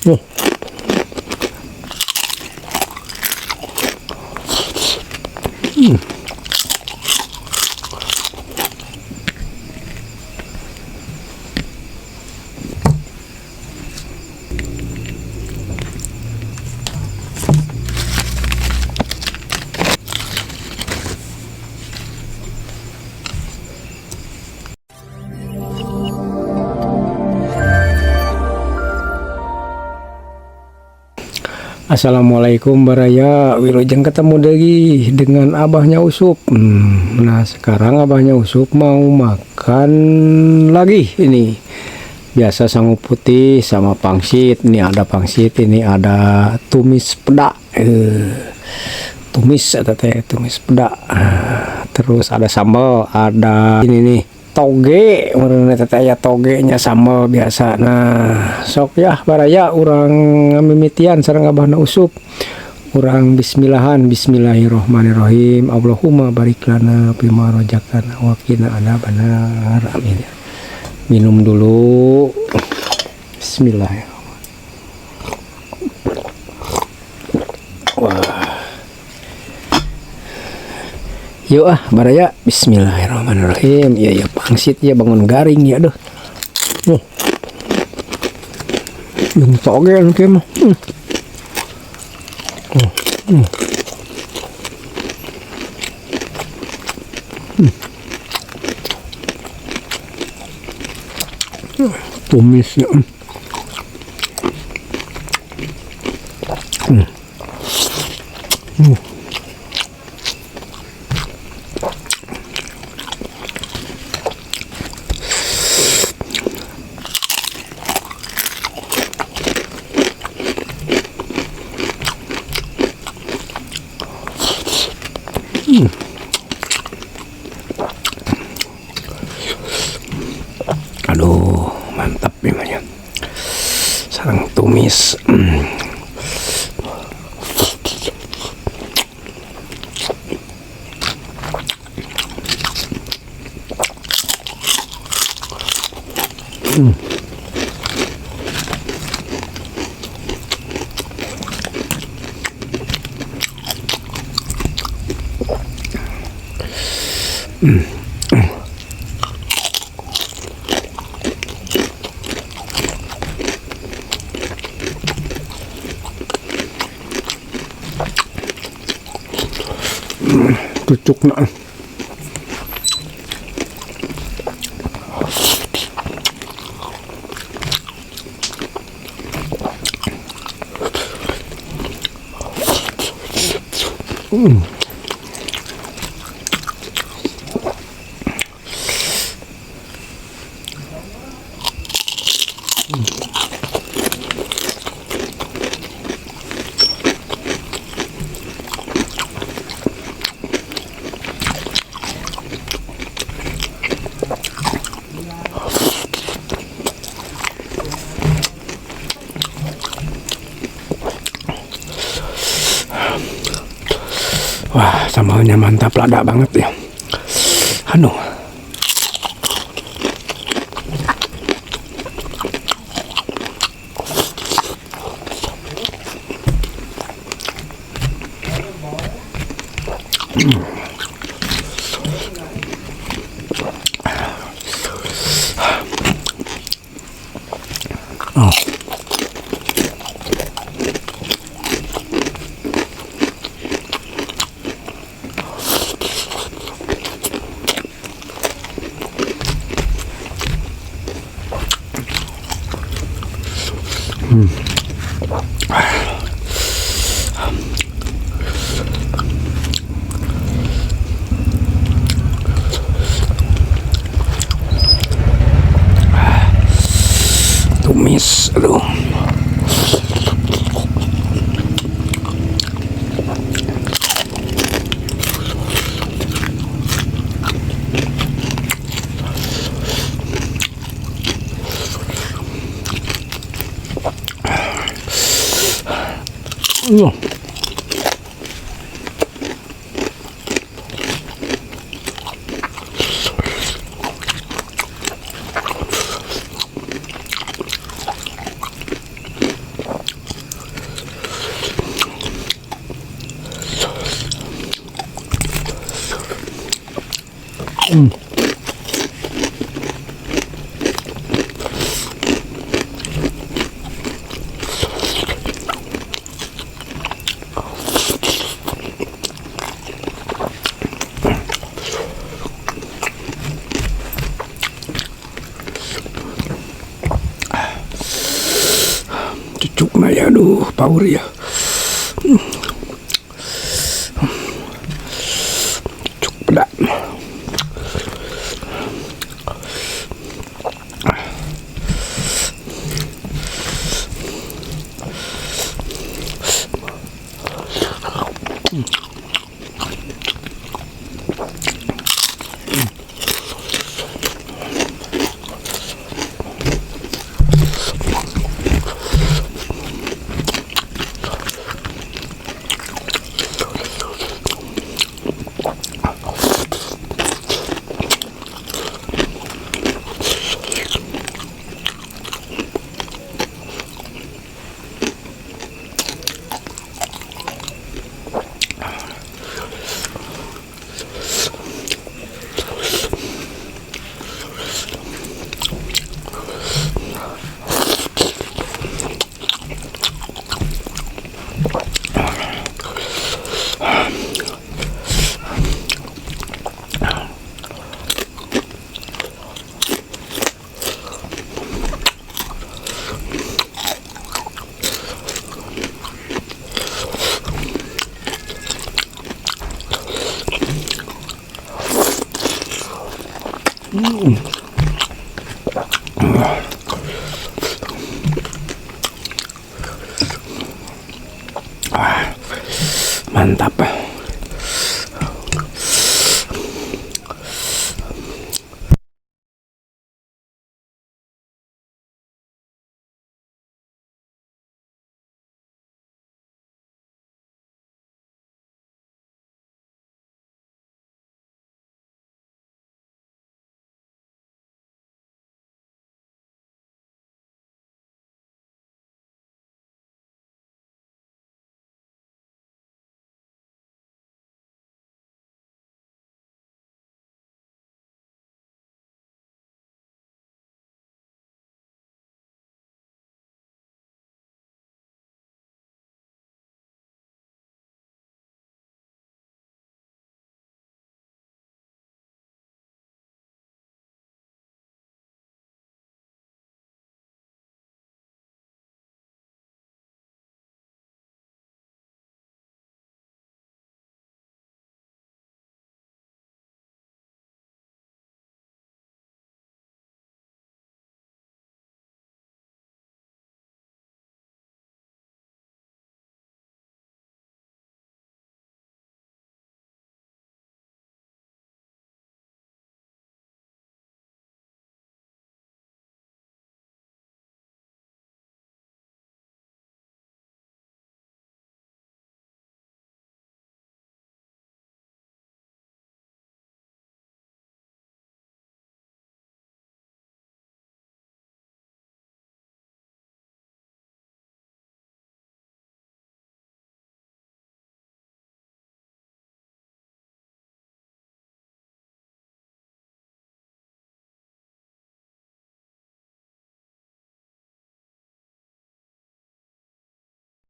Oh. Assalamualaikum Baraya, wilujeng ketemu lagi dengan abahnya Usup. Nah sekarang abahnya Usup mau makan lagi ini. Biasa sangu putih sama pangsit. Ini ada pangsit, ini ada tumis pedak. Tumis atau teh tumis pedak. Terus ada sambal, ada ini nih toge, menurut teh ya togenya sambal biasa. Nah, sok ya baraya urang mimitian sareng abahna Usup. Urang bismillahan, bismillahirrahmanirrahim. Allahumma barik lana fima razaqtana wa qina adzabannar. Amin. Minum dulu. Bismillahirrahmanirrahim. Wah. Yuk ah baraya, bismillahirrahmanirrahim. Ya ya pangsit ya bangun garing ya duh. Oh. Yung toge anu kieu mah. Oh. Tumisnya. Aduh, mantap memangnya. Sarang tumis. Cucuk nak. Wah, sambalnya mantap, lada banget ya. Aduh. Oh. Tumis, aduh. Cucuk na ya, aduh, power ya. Cucuk peda. Mantap.